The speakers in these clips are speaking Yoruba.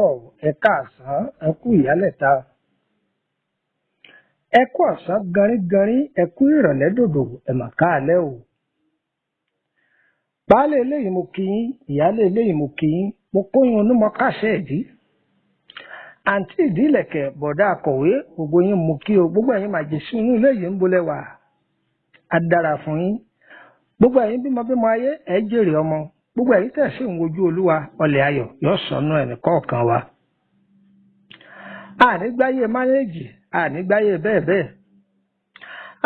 káàárọ̀, ẹ káàsán, ẹ kú ìyálẹ̀ta, ẹ kú ọ̀sán garígarí, ẹ kú ìrọ̀lẹ́ dòdò, ẹ mà káalẹ́ o. Baálé eléyìí mo kí yín, ìyáálé eléyìí mo kí yín, mo kóyún onímọ̀ káṣẹ́ ìdí. Àǹtí ìdílẹ̀kẹ̀, bọ̀dá akọ̀wé, gbogbo yín mo kí o, gbogbo ẹ̀yin màjèṣí inú ilé yìí ń bolẹ̀ wà. Á dára fún yín. Gbogbo ẹ̀yin bímọ bímọ ayé, ẹ jèrè ọmọ. Gbogbo ẹ̀yin tẹ̀ sí ń wojú Olúwa, ọlẹ̀ ayọ̀ yóò sọnù ẹnì kọ̀ọ̀kan wa. Ànígbáyé mánéèjì, ànígbáyé bẹ́ẹ̀ bẹ́ẹ̀.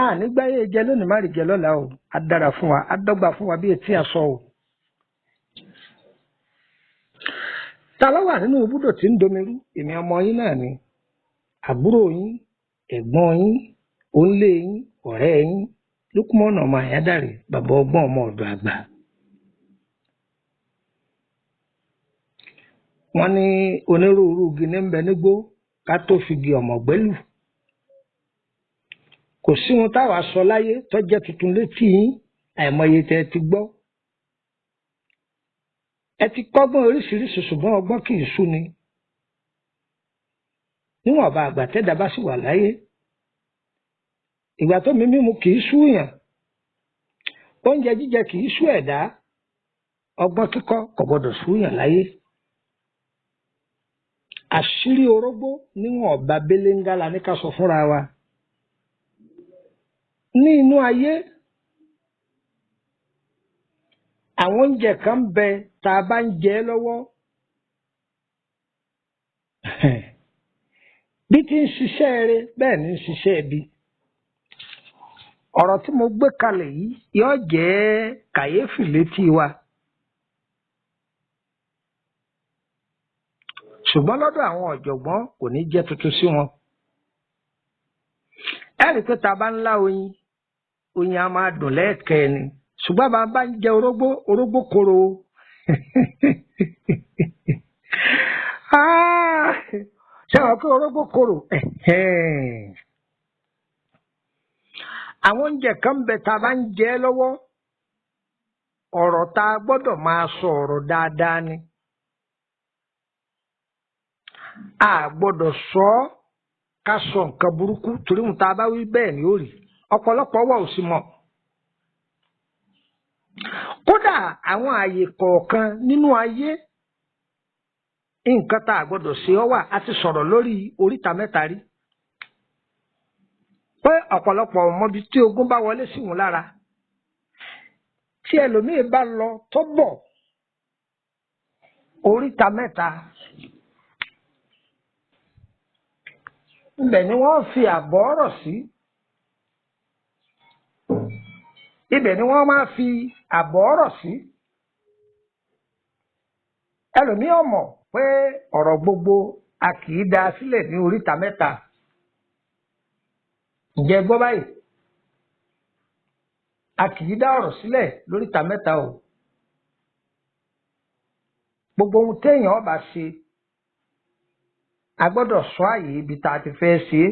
Ànígbáyé jẹ lónìí má rí jẹ lọ́la o. Á dára fún wa, á dọ́gba fún wa bí etí aṣọ o. Ta ló wà nínú ibùdó tí ń domirú? Èmi ọmọ yín náà ni. Àbúrò yín, ẹ̀gbọ́n yín, òǹlé yín, ọ̀rẹ́ yín, Lúkúmọ̀nà ọmọ Àyándàrè, bàbá ọgbọ́n ọmọ ọ̀dọ̀ àgbà. Wọ́n ní onírúurú igi ní ń bẹ nígbó ká tó fi igi ọ̀mọ̀gbẹ́ lù. Kò sí ohun táwa sọ láyé tó jẹ́ tuntun létí yín, àìmọye tẹ́ ẹ ti gbọ́. Ẹ ti kọ́gbọ́n oríṣiríṣi, ṣùgbọ́n ọgbọ́n kì í sú ni. Níwọ̀nba àgbà tẹ́dá bá sì wà láyé. Ìgbà tó mi mímu kì í sú yàn. Oúnjẹ jíjẹ kì í sú ẹ̀dá. Ọgbọ́n kíkọ́ kò gbọdọ̀ sú yàn láyé. Àṣírí orógbó níwọ̀nba beléńgá la ní ká sọ fúnra wa. Ní inú ayé, àwọn oúnjẹ kan ń bẹ tá a bá ń jẹ lọ́wọ́. Bí ti ń ṣiṣẹ́ eré bẹ́ẹ̀ ni ń ṣiṣẹ́ ibi. Ọ̀rọ̀ tí mo gbé kalẹ̀ yìí yóò jẹ́ kàyéfì létí wa. Ṣùgbọ́n lọ́dọ̀ àwọn ọ̀jọ̀gbọ́n kò ní jẹ́ tuntun sí wọn. Ẹ rí i pé tá a bá ń lá oyin, oyin a máa dùn lẹ́ẹ̀kẹ́ ni. Ṣùgbọ́n bá a bá ń jẹ orógbó, orógbó korò. Ṣé wàá pé orógbó korò? Àwọn oúnjẹ kan ń bẹ tá a bá ń jẹ lọ́wọ́. Ọ̀rọ̀ tá a gbọ́dọ̀ máa sọ ọ̀rọ̀ dáadáa ni. A gbọ́dọ̀ sọ ọ́ ká sọ nǹkan burúkú torí ohun tá a bá wí bẹ́ẹ̀ ni ó rí. Ọ̀pọ̀lọpọ̀ wà ò sì mọ̀. Kódà àwọn àyè kọ̀ọ̀kan nínú ayé, nǹkan tá a gbọ́dọ̀ ṣe ọ́ wà. A ti sọ̀rọ̀ lórí oríta mẹ́ta rí. Pé ọ̀pọ̀lọpọ̀ ọmọbi tí ogun bá wọlé sí wọn lára. Tí ẹlòmíì bá lọ tó bọ̀, oríta mẹ́ta. Ibẹ̀ ni wọ́n fi àbọ̀ ọ̀rọ̀ sí. Ibẹ̀ ni wọ́n máa fi àbọ̀ ọ̀rọ̀ sí. Ẹlòmíì ò mọ̀ pé ọ̀rọ̀ gbogbo a kì í da sílẹ̀ ní oríta mẹ́ta. Ǹjẹ́ gbọ́ báyìí? A kì í dá ọ̀rọ̀ sílẹ̀ lóríta mẹ́ta o. Gbogbo ohun téèyàn ó bá ṣe, a gbọ́dọ̀ sọ àyè ibi tá a ti fẹ́ ṣe é.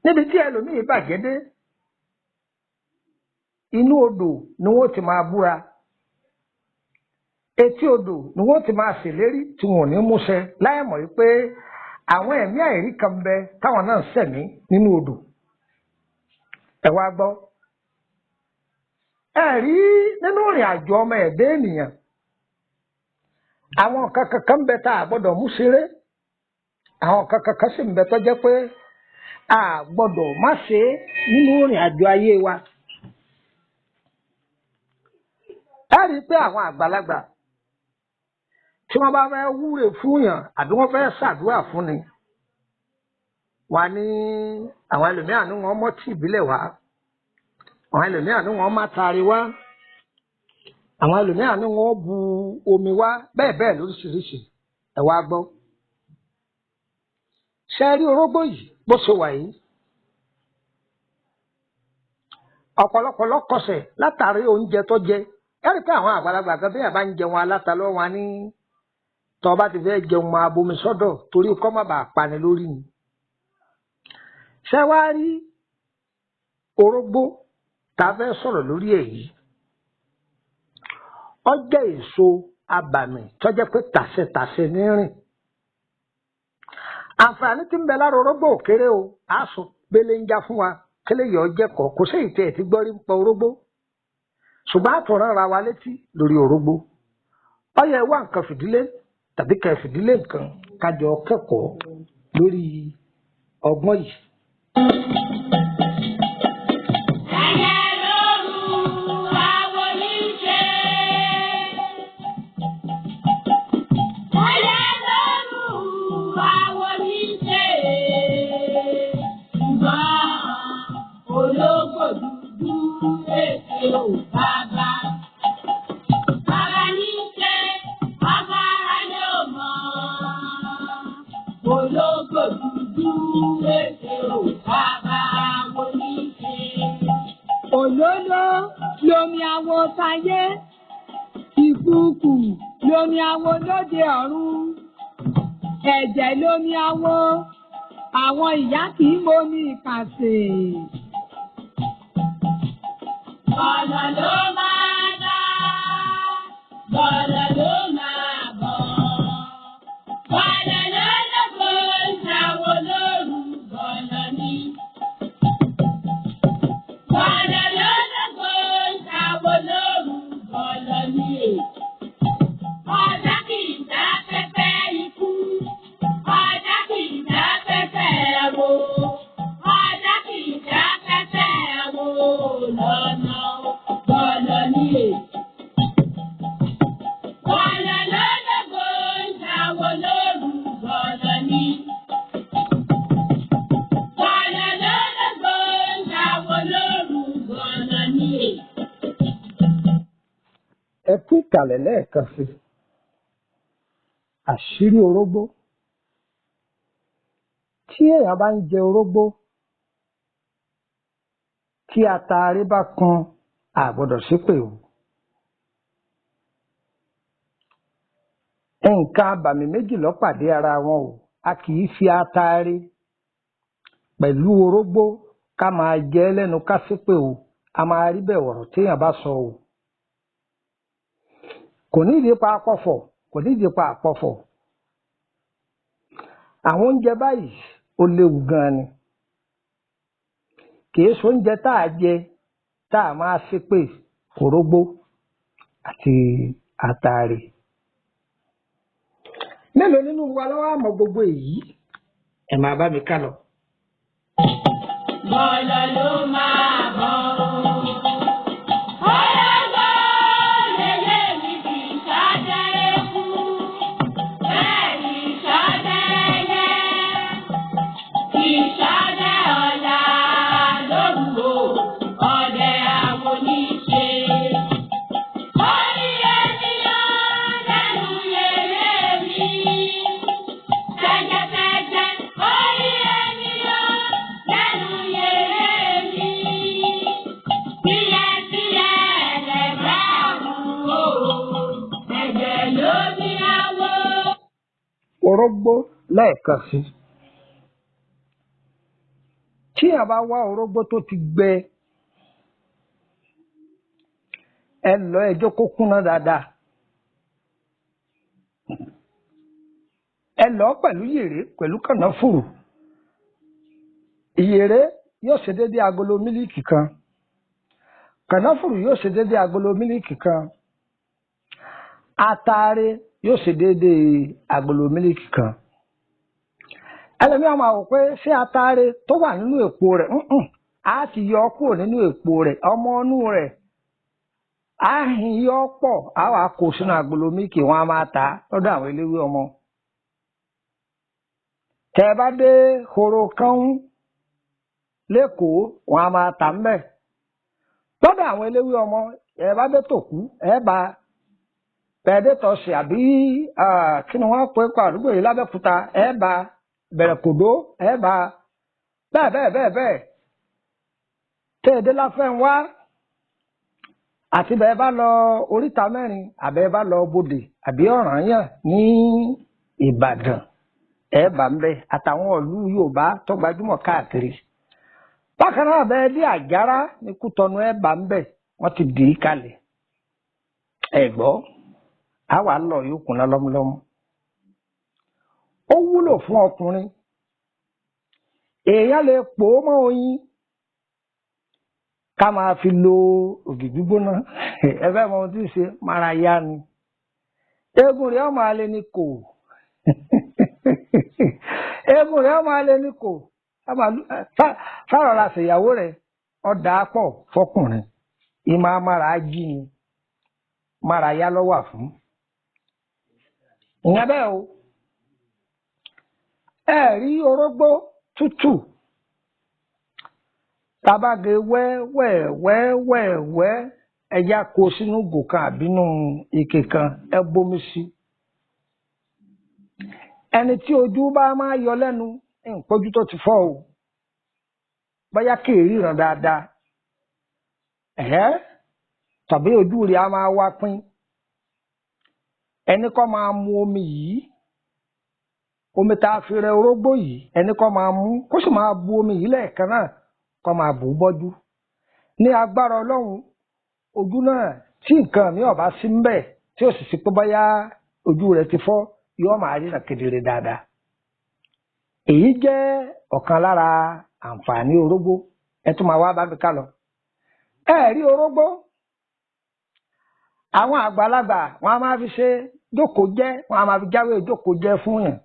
Níbi tí ẹlòmíì bàjẹ́ dé, inú odò ni wọ́n ti máa búra. Etí odò ni wọ́n ti máa ṣèlérí tí wọn ò ní múṣẹ láì mọ̀ wípé àwọn ẹ̀mí àìrí kan ń bẹ táwọn náà ń ṣẹ̀mí nínú odò. Ẹ wá gbọ́. Ẹ rí nínú ìrìn àjò ọmọ ẹ̀dá ènìyàn, àwọn nǹkan kankan ń bẹ tá a gbọ́dọ̀ mú ṣeré. Àwọn nǹkan kankan sì ń bẹ tó jẹ́ pé a gbọ́dọ̀ má ṣe é nínú ìrìn àjò ayé wa. Ẹ rí i pé àwọn àgbàlagbà tí wọ́n bá fẹ́ wúre fún yàn àbí wọ́n fẹ́ ṣàdúrà fún ni, wà ní àwọn ẹlòmíràn ní wọ́n mọ́tì ìbílẹ̀ wá, àwọn ẹlòmíràn ní wọ́n má taari wá, àwọn ẹlòmíràn ní wọ́n bu omi wá, bẹ́ẹ̀ bẹ́ẹ̀ lóríṣiríṣi. Ẹ wá gbọ́. Ṣé rí orógbó yìí bó ṣe wà yìí? Ọ̀pọ̀lọpọ̀ ló kọsẹ̀ látàrí oúnjẹ tó jẹ. Ẹ rí i pé àwọn àgbàlagbà kan bí yàrá ń jẹun aláta lọ́wọ́ wọn ní tọ́ bá ti fẹ́ jẹun máa bomi sọ́dọ̀ torí kọ́ má bàa pani lórí ni. Ṣé wá rí orógbó tá a fẹ́ sọ̀rọ̀ lórí ẹ̀ yìí? Ó jẹ́ èso abàmì tó jẹ́ pé tàṣetàṣe ní rìn. Àǹfààní tí ń bẹ lára orógbó ò kéré o. Àásù pélé ń já fún wa kélé yọ jẹ́kọ̀ọ́. Kò sí ìtẹ̀ tí gbọ́rí ń pa orógbó, ṣùgbọ́n àtúnrán ra wa létí lórí orógbó. Ó yẹ wá nǹkan fìdílé tàbí kẹ́ fìdílé nǹkan kájọ kẹ́kọ̀ọ́ lórí ọgbọ́n yìí. Ẹyẹ lóru àwo ní ṣe. Ẹyẹ lóru àwo ní ṣe. Ṣùgbọ́n ológbò dúdú èké ò bàbá. Bàbá ní ṣe, bàbá ayé ò mọ̀. Ológbò dúdú èké ò bàbá àwo ní ṣe. Òlóló lomi awo tayé, ìkùukù lomi awo lóde ọ̀run, ẹ̀jẹ̀ lomi awo, àwọn ìyá kì í momi ìkàsè. Bọ̀lọ̀ ló máa dá, bọ̀lọ̀ ló máa bọ̀. Bọ̀lọ̀ ló lóko ìṣàwọ̀ lóru bọ̀lọ̀ ni. Bọ̀lọ̀ ló lóko ìṣàwọ̀ lóru bọ̀lọ̀ ni. Ọ̀dà kì í dá pẹ́pẹ́ ikú, ọ̀dà kì í dá pẹ́pẹ́ wo. Ọ̀dà kì í dá pẹ́pẹ́ wo lọ́nà bọ̀lọ̀ ni. Bọ̀lọ̀ ló lóko ìṣàwọ̀ lóru bọ̀lọ̀ ni. Bọ̀lọ̀ ló lóko ìṣàwọ̀ lóru bọ̀lọ̀ ni. Ẹ kú ìkàlẹ̀ lẹ́ẹ̀kan sí. Àṣírí orógbó. Tí èèyàn bá ń jẹ orógbó, tí ataare bá kan, a gbọ́dọ̀ ṣépè o. Nǹkan abàmì méjì ló pàdé ara wọn o. A kì í fi ataare pẹ̀lú orógbó ká máa jẹ ẹ́ lẹ́nu ká ṣépè o. A máa rí bẹ́ẹ̀ ọ̀rọ̀ téèyàn bá sọ o. Kò ní ìdí pa àpọ̀fọ̀, kò ní ìdí pa àpọ̀fọ̀. Àwọn oúnjẹ báyìí ó léwu gan-an ni. Kì í ṣe oúnjẹ tá a jẹ tá a máa ṣépè orógbó àti ataare. Mélòó nínú wa ló wá mọ gbogbo èyí? Ẹ máa bá mi ká lọ. Bọ̀lọ̀ ló máa bọ̀. Ológbò lèyé mi kì í ṣọdẹ eku, bẹ́ẹ̀ kì í ṣọdẹ ẹyẹ, kì í ṣọdẹ ọ̀la lóru o, ọdẹ àwo ní ṣe. Ó ní ènìyàn lẹ́nu yèrè mi. Tẹ́jẹ́tẹ́jẹ́ orí ènìyàn lẹ́nu yèrè mi. Tíyẹ̀tíyẹ̀ lẹ̀gbẹ́ àbúrò, ẹ̀jẹ̀ ló ní àwọ̀. Orógbó lẹ́ẹ̀kan sí. Tí èèyàn bá wá orógbó tó ti gbẹ, ẹ lọ ẹjọ́ kó kúnná dáadáa. Ẹ lọ pẹ̀lú yèrè pẹ̀lú kànáfùrù. Ìyèré yóò ṣe déédéé agolo mílíìkì kan. Kànáfùrù yóò ṣe déédéé agolo mílíìkì kan. Ataare yóò ṣe déédéé agolo mílíìkì kan. Ẹlòmíràn máa wò pé ṣé ataare tó wà nínú èpo rẹ̀ á ti yọ ọ́ kúrò nínú èpo rẹ̀, ọmọ inú rẹ̀ á hin yọ ọ́ pọ̀, á wàá kó sínú agolo mílíìkì, wọn á máa tà á lọ́dọ̀ àwọn eléwé ọmọ. Tẹ́ ẹ bá dé horo kánún lẹ́kọ̀ọ́, wọn á máa tà ń bẹ̀. Lọ́dọ̀ àwọn eléwé ọmọ, ẹ bá dé tòkú, ẹ bá bẹ́ẹ̀ dé tọ̀sí àbí kí ni wọ́n pè é pa àdúgbò yìí lábẹ́òkúta, ẹ bá bẹ̀rẹ̀kòdó, ẹ bá bẹ́ẹ̀ bẹ́ẹ̀ bẹ́ẹ̀ bẹ́ẹ̀. Tẹ́ ẹ dé Láfẹ́nwá àti bẹ́ẹ̀ bá lọ oríta mẹ́rin àbẹ́ bá lọ Bodè àbí Ọ̀rànyàn ní Ìbàdàn, ẹ bá ń bẹ àtàwọn ìlú Yorùbá tó gbajúmọ̀ káàkiri. Bákan náà bẹ́ẹ̀ dé Àjàrà ní Kútọ́nù, ẹ bá ń bẹ, wọ́n ti dì í kalẹ̀. Ẹ gbọ́, Á wàá lọ yóò kúnná lọ́múlọ́mú. Ó wúlò fún ọkùnrin. Èèyàn lè pò ó mọ́ oyin ká máa fi lo ògì gbígbóná. Ẹ fẹ́ mọ ohun tí ń ṣe mára yá ni. Eegun rẹ̀ ọmọ alẹ́ ni kò. Eegun rẹ̀ ọmọ alẹ́ ni kò. Sárọ̀ra ṣèyàwó rẹ̀ ọ̀dà pọ̀ fọkùnrin. Ìmọ̀ amára jí ni. Mára yá ló wà fún. Ìyẹn bẹ́ẹ̀ o. Ẹ rí orógbó tútù. Tabage wẹ́wẹ́wẹ́wẹ́ ẹja kó sínú ìgò kan àbínú ike kan, ẹ bomi sí. Ẹni tí ojú bá máa yọ lẹ́nu, nǹkan tó ti fọ́ o. Bóyá kì í ríran dáadáa. Ẹ̀hẹ́ tàbí ojú rẹ̀ á máa wá pín. Ẹni kọ́ máa mu omi yìí. Omi tá a fi rẹ orógbó yìí, ẹni kọ́ máa mú, kó sì máa bu omi yìí lẹ́ẹ̀kan náà, kó máa bù ú bọ́jú. Ní agbára Ọlọ́run, ojú náà tí nǹkan mi ò bá sí ń bẹ̀, tí ó sì sí pé bóyá ojú rẹ̀ ti fọ́, yóò máa ríran kedere dáadáa. Èyí jẹ́ ọ̀kan lára àǹfààní orógbó. Ẹ tún máa wá bá mi ká lọ. Ẹ rí orógbó. Àwọn àgbàlagbà wọn a máa fi ṣe jókòó jẹ́, wọn a máa fi jáwé jókòó jẹ́ fún yàn.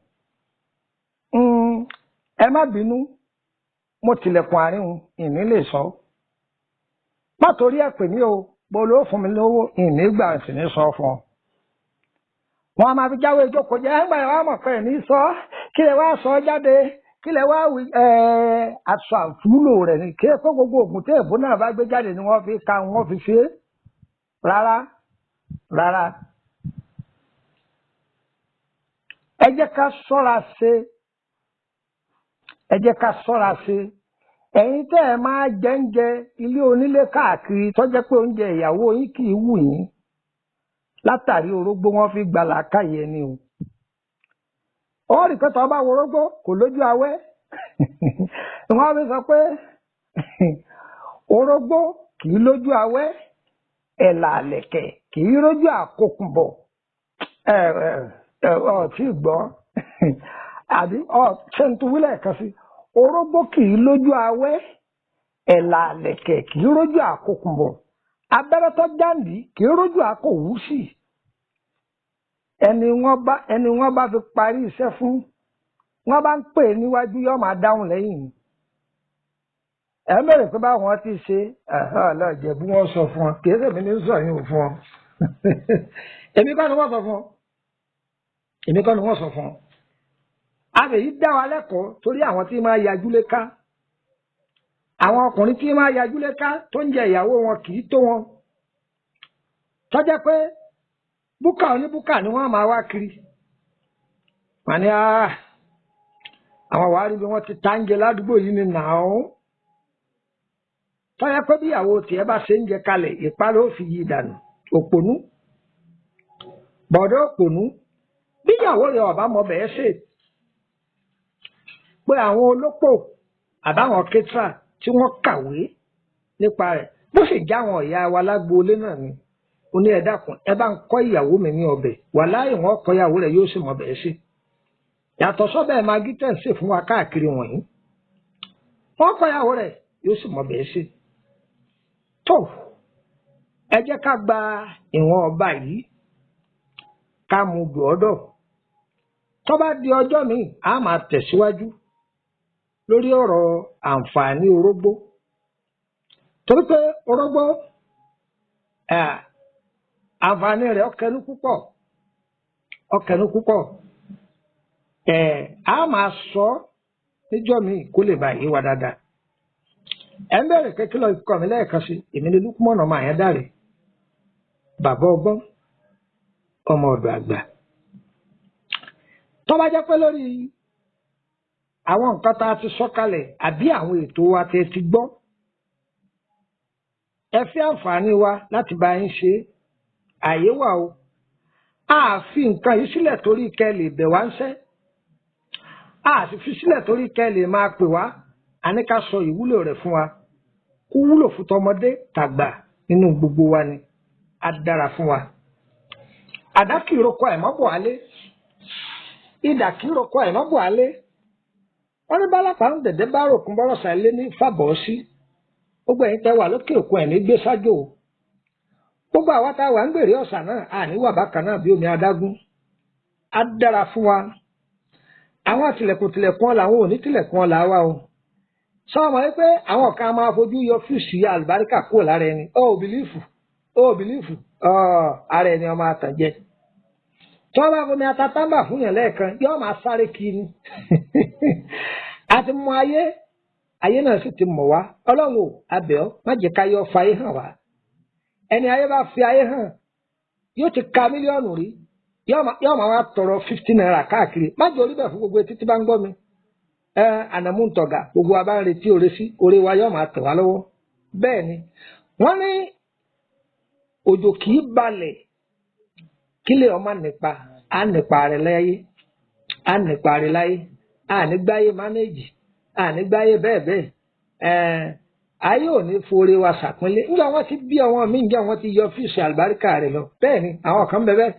Ẹ má bínú, mo tilẹ̀kùn àárín òun, ìní lè sọ. Má torí ẹ pè mí o, bó ló fún mi lówó, ìní gbà sì ní sọ fún ọ. Wọn a máa fi jáwé jókòó jẹ́, ẹ gbà ẹ wá mọ̀ pé ní sọ, kí lẹ wá sọ jáde, kí lẹ wá wí aṣọ àfúlò rẹ̀ ni, kí ẹ kó gbogbo ògùn tí èbó náà bá gbé jáde ni wọ́n fi ka wọ́n fi ṣe é. Rárá, rárá. Ẹ jẹ́ ká ṣọ́ra ṣe. Ẹ jẹ́ ká ṣọ́ra ṣe. Ẹ̀yin tẹ́ ẹ máa jẹ ilé onílé káàkiri tó jẹ́ pé oúnjẹ ìyàwó yín kì í wù yín. Látàrí orógbó wọn fi gbà làákàyè ẹni o. Ó rí pé tó bá wo orógbó kò lójú awẹ́. Wọ́n fi sọ pé orógbó kì í lójú awẹ́, ẹ̀là àlẹ̀kẹ̀ kì í rójú àkókùnbọ̀. Ẹ ẹ ẹ ọ tí ì gbọ́. Àbí ọ ṣé n tún wílẹ̀ kan sí. Orógbó kì í lójú awẹ́, ẹ̀là àlẹ̀kẹ̀ kì í rójú àkókùnbọ̀. Abẹ́rẹ́ tó jáǹdí kì í rójú àkòwú sí. Ẹni wọ́n bá fi parí iṣẹ́ fún, wọ́n bá ń pè níwájú yóò máa dáhùn lẹ́yìn. Ẹ mẹ́rẹ̀ pé báwọn ti ṣe ọlọ́jẹ̀bú wọ́n sọ fún ọ, kì í ṣèmi ní sọ yín fún ọ. Èmi kọ́ ni wọ́n sọ fún ọ. Èmi kọ́ ni wọ́n sọ fún ọ. A lè yí dá wa lẹ́kọ̀ọ́ torí àwọn tí máa yajúlé ká. Àwọn ọkùnrin tí máa yajúlé ká tó ń jẹ ìyàwó wọn kì í tó wọn. Tó jẹ́ pé búkà oníbúkà ni wọ́n máa wá kiri. Wọ́n ní àwọn wàá rí bí wọ́n ti ta ń jẹ ládùúgbò yìí ni nàá. Tó jẹ́ pé bí ìyàwó tiẹ̀ bá ṣe ń jẹ kalẹ̀, ìpá ló fi yí dànù. Òpònú. Bọ̀dọ̀ òpònú. Bí ìyàwó rẹ̀ ọ̀bá mọ bẹ́ẹ̀ ṣe. Pé àwọn olópò àbáwọn kétra tí wọ́n kàwé nípa rẹ̀ bó sì já àwọn ìyá wa lágboolé náà ni. Ó ní ẹ dákun, ẹ bá ń kọ́ ìyàwó mi ní ọbẹ̀. Wàláhì wọ́n kọ́ ìyàwó rẹ̀ yóò sì mọ bẹ́ẹ̀ ṣe. Yàtọ̀ sọ́bẹ̀ magí tẹ̀ ń sè fún wa káàkiri wọ̀nyí. Wọ́n kọ́ ìyàwó rẹ̀ yóò sì mọ bẹ́ẹ̀ ṣe. Tó ẹ jẹ́ ká gba ìwọ̀n ọba yìí ká mú gbọ́dọ̀. Tó bá di ọjọ́ míì, a máa tẹ̀síwájú lórí ọ̀rọ̀ àǹfààní orógbó. Torí pé orógbó àǹfààní rẹ̀ ọ̀kẹ́nu púpọ̀. Ọ̀kẹ́nu púpọ̀. A máa sọ níjọ́ míì kó lè bá yé wa dáadáa. Ẹ ń bẹ̀rẹ̀ pé kí ló kọ́ mi lẹ́ẹ̀kan sí. Èmi ni Lúkúmọ̀nà ọmọ Àyándàrè. Bàbá ọgbọ́n, ọmọ ọ̀dọ̀ àgbà. Tó bá jẹ́ pé lórí àwọn nǹkan tá a ti sọ kalẹ̀ àbí àwọn ètò wa tẹ́ ti gbọ́, ẹ fẹ́ àǹfààní wa láti bá yín ṣe àyè wà o. A fi nǹkan yìí sílẹ̀ torí kẹ́ lè bẹ̀ wá ń ṣẹ́. A sì fi sílẹ̀ torí kẹ́ lè máa pè wá. A ní ká sọ ìwúlò rẹ̀ fún wa. Kó wúlò fún tọmọdé tàgbà nínú gbogbo wa ni. Á dára fún wa. Àdá kì í roko àìmọ́bọ̀ alé, idà kì í roko àìmọ́bọ̀ alé. Wọ́n ní bálápá ń dẹ̀dẹ̀ bá ròkun bọ́rọ̀sà ilé ní fàbọ̀ sí. Gbogbo ẹ̀yin tẹ́ wà lókè òkun ẹ̀ ní gbé sájò o. Gbogbo àwa tá a wà ń gbèrè ọ̀sà náà àní wà bákan náà bí omi adágún. Á dára fún wa. Àwọn àtìlẹ̀kùn tìlẹ̀kùn ọ̀la àwọn òní tìlẹ̀kùn ọ̀la wa o. Sọ wọn wípé àwọn kan máa fojú yọ fíùsì àlùbáríkà kúrò lára ẹni. Ó ò bìlífù, ó ò bìlífù, ara ẹni ọmọ àtànjẹ. Tí wọ́n bá fomi ata tábà fún yàn lẹ́ẹ̀kan, yóò máa sáré kiri. A ti mọ ayé, ayé náà sì ti mọ̀ wá. Ọlọ́run ò, abẹ́ ọ́, má jẹ́ ká yọ fa ayé hàn wá. Ẹni ayé bá fi ayé hàn, yóò ti ka mílíọ̀nù rí, yóò máa wá tọrọ 50 naira káàkiri. Má jẹ́ orí bẹ́ẹ̀ fún gbogbo etí tí bá ń gbọ́ mi. Ẹ ànàmú ń tọ̀gà, gbogbo wa bá ń retí oore sí, oore wa yóò máa tẹ̀ wá lọ́wọ́. Bẹ́ẹ̀ ni, wọ́n ní òjò kì í balẹ̀ kílẹ̀ ọmọ nípa, á nípa rẹ̀ láyé, á nípa rẹ̀ láyé, á ní gbáyé mánéèjì, á ní gbáyé bẹ́ẹ̀ bẹ́ẹ̀. Ayé ò ní foore wa ṣàpínlẹ̀. Nígbà wọ́n ti bí àwọn míì, nígbà wọ́n ti yọ fíìsì àlùbáríkà rẹ̀ lọ. Bẹ́ẹ̀ ni, àwọn kan bẹ bẹ́ẹ̀.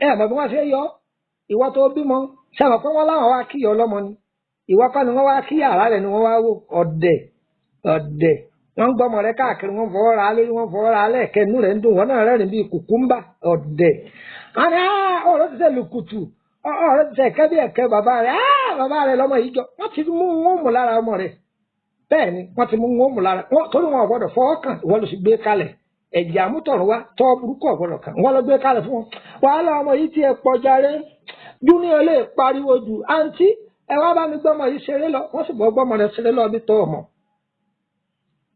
Ẹ mọ̀ bí wọ́n ṣe yọ. Ìwọ tó bímọ, ṣe mọ̀ pé wọ́n láwọn wá kíyọ ọlọ́mọ ni. Ìwọ kọ́ ni wọ́n wá kí yàrá rẹ̀ ni wọ́n wá wò. Ọ̀dẹ̀, ọ̀dẹ̀. Wọ́n ń gbọ́mọ rẹ káàkiri, wọ́n fọwọ́ ra lórí, wọ́n fọwọ́ ra lẹ́ẹ̀kẹ́, inú rẹ̀ ń dùn, wọ́n náà rẹ́rìn bíi kùkúmbà. Ọ̀dẹ̀. Wọ́n ní ọ̀rọ̀ ti sẹ́ lùkùtù, ọ̀rọ̀ ti sẹ́ ẹ̀kẹ́ bí ẹ̀kẹ́ bàbá rẹ̀, bàbá rẹ̀ lọ́mọ yìí jọ. Wọ́n ti mú wọn mú lára ọmọ rẹ̀. Bẹ́ẹ̀ ni, wọ́n ti mú wọn mú lára. Torí wọn ò gbọ́dọ̀ fọwọ́ kàn, ìwọ ló sì gbé kalẹ̀. Ẹ̀jẹ̀ àmútọ̀run wá, tọ́ burúkú ò gbọ́dọ̀ kàn, wọ́n lọ gbé kalẹ̀ fún wọn. Wàhálà ọmọ yìí ti ẹ̀ pọ̀ jàre. Júnior lè pariwo jù, àǹtí, ẹ wá bá mi gbọ́mọ yìí ṣeré lọ. Wọ́n sì bọ́ gbọ́mọ rẹ̀ ṣeré lọ bí tọ́ ọmọ.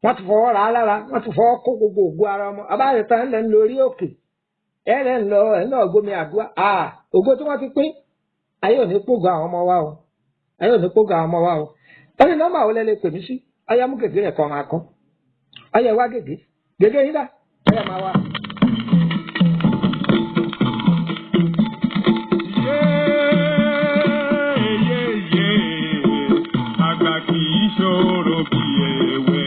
Wọ́n ti fọwọ́ ra lára, wọ́n ti fọwọ́ kó gbogbo ògo ara ọmọ. Abáyé tán ẹ̀ ń lọ orí òkè, ẹ̀ ń lọ ẹ̀ ń lọ gómi àdúrà. Ògo tí wọ́n ti pín, ayé ò ní pògo àwọn ọmọ wa o. Ayé ò ní pògo àwọn ọmọ wa o. Ẹni nọ́mbà wo lẹ lè pè mí sí? Ọyá mú gègé rẹ̀ kọ́ máa kọ́. Ọyá wá gègé. Gègé yín dà, ọyá máa wá. Yé, àgbà kì í ṣòro bí èwe.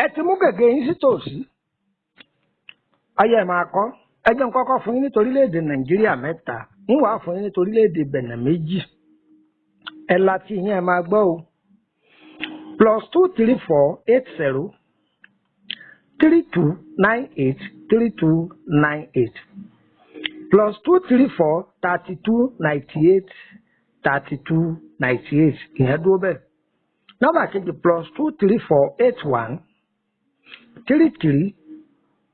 Ẹ ti mú gègé yín sí tòsí. Ọyá ẹ máa kọ́. Ẹ jẹ́ n kọ́kọ́ fún yín ní torílẹ̀-èdè Nàìjíríà mẹ́ta. Ń wàá fún yín ní torílẹ̀-èdè Bẹ̀nẹ̀ méjì. Ẹ la tí yín ẹ máa gbọ́ o. +234 80 32 98 32 98 +234 32 98 32 98 ìyẹn dúró bẹ́ẹ̀. Nọ́mbà kejì +234 81 33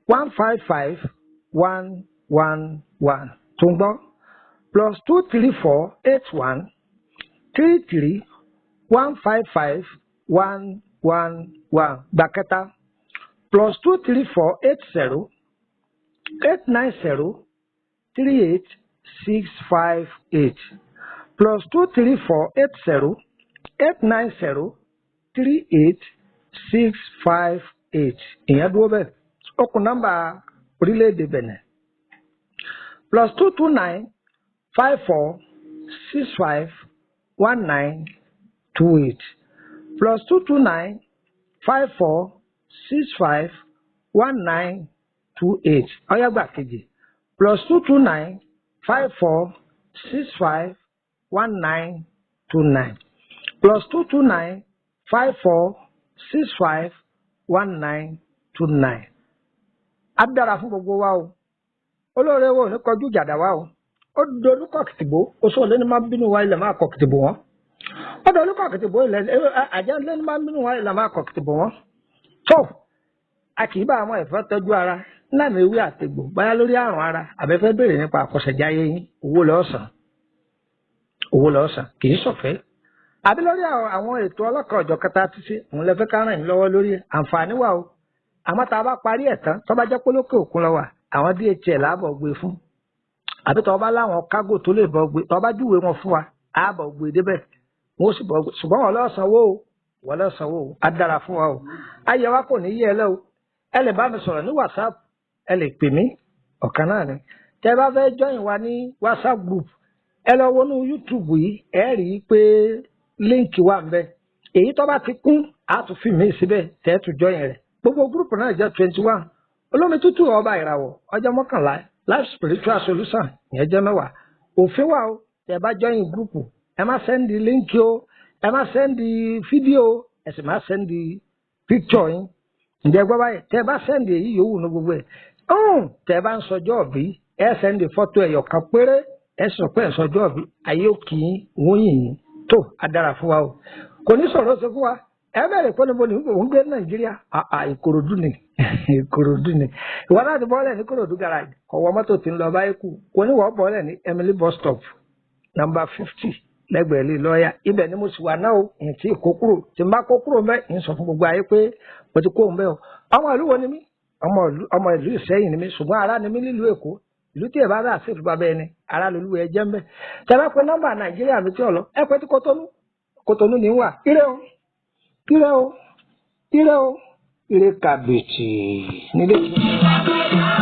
155 111. Tún gbọ́ +234 81 33 155 111. Gbà kẹta +234 80 890 38 658 +234 80 890 38 658. Ìyẹn dúró bẹ́ẹ̀. Ó kù nọ́mbà orílẹ̀-èdè Bẹ̀nẹ̀ +229 54 65 19 28 +229 54 65 19 28. Ọ̀yá gbà kejì +229 54 65 19 29 +229 54 65 19 29. Á dára fún gbogbo wa o. Olóore wo ò ní kọjú ìjàdá wa o. Ó dolú kọ̀kìtìbó, oṣù òlé ní máa ń bínú wa ilẹ̀ máa kọ̀kìtìbó wọn. Ó dolú kọ̀kìtìbó ilẹ̀ àjẹ́ lé ní máa ń bínú wa ilẹ̀ máa kọ̀kìtìbó wọn. Tó a kì í bá àwọn ẹ̀fọ́ tọ́jú ara ńlànà ewé àtegbò báyá lórí àrùn ara àbẹ́fẹ́ béèrè nípa àkọsẹ̀jáyé yín owó lọ́sàn. Owó lọ́sàn kì í ṣọ̀fẹ́. Àbí lórí àwọn ètò ọlọ́kan ọ̀jọ̀kan tá a ti ṣe, òun lẹ fẹ́ ká ràn yín lọ́wọ́ lórí ẹ̀. Àǹfààní wà o. Àmọ́ tá a bá parí ẹ̀ tán, tó bá jẹ́ pé lókè òkun lọ wà, àwọn DHL àbọ̀ gbé fún. Àbí tó bá láwọn kágò tó lè bọ̀ gbé, tó bá júwe wọn fún wa, àbọ̀ gbé débẹ̀. Wọ́n sì bọ̀ gbé. Ṣùgbọ́n wọ́n lọ sanwó o. Wọ́n lọ sanwó o. Á dára fún wa o. Ayé wa kò ní yé ẹ lẹ́ o. Ẹ lè bá mi sọ̀rọ̀ ní WhatsApp, ẹ lè pè mí, ọ̀kan náà ni. Tẹ́ bá fẹ́ join wa ní WhatsApp group, ẹ lọ wọnú YouTube yìí, ẹ rí i pé líǹkì wà ń bẹ. Èyí tó bá ti kún, á tún fi mí síbẹ̀ tẹ́ ẹ tún join rẹ̀. Gbogbo gúrùpù náà jẹ́ 21. Olómi tútù ọba ìràwọ̀ ọjọ́ 11, Life Spiritual Solution ìyẹn jẹ́ 10. Òfin wà o, tẹ́ bá join gúrùpù, ẹ má sẹ́ndì líǹkì o, ẹ má sẹ́ndì fídíò, ẹ sì má sẹ́ndì píkṣọ̀ yín. Ǹjẹ́ gbọ́ báyìí, tẹ́ bá sẹ́ndì èyí yòówù ní gbogbo ẹ̀. Tẹ́ bá ń sọjọ́ òbí, ẹ sẹ́ndì fọ́tò ẹ̀yọ̀ kan péré, ẹ sọ pé ẹ sọjọ́ òbí, ayé òkì yín, wọ́n yìn yín. Tó a dára fún wa o. Kò ní sọ̀rọ̀ ṣe fún wa. Ẹ bẹ̀rẹ̀ pé níbo ni òun gbé Nàìjíríà. Àà Ìkòròdú ni. Ìkòròdú ni. Ìwọ láti bọ́ọ̀lẹ̀ ní Ìkòròdú garage. Ọ̀wọ́ mọ́tò tí ń lọ báyìí kù. Kò ní wọ́n bọ́ọ̀lẹ̀ ní Emily bus stop number 50 lẹ́gbẹ̀ẹ́ ilé lọ́ọ̀yà. Ibẹ̀ ni mo sì wà náà o. Ìyẹn tí kó kúrò. Tí n bá kó kúrò mbẹ́, ìyẹn sọ fún gbogbo ayé pé mo ti kó mbẹ́ o. Ọmọ ìlú wo ni mí? Ọmọ ìlú Ìṣẹ́yìn ni mí. Ṣùgbọ́n ará ni mí nílùú Èkó. Ìlú tí ẹ bá rà sí ìlú bàbá ẹni, ará lolú ẹ jẹ́ mbẹ́. Tẹ́ bá pe nọ́mbà Nàìjíríà mi tí ò lọ, ẹ pé tí Kótónú. Kótónú ni ń wà. Ire o, ire o, ire o, ire kàbìtì nílé. Ìwà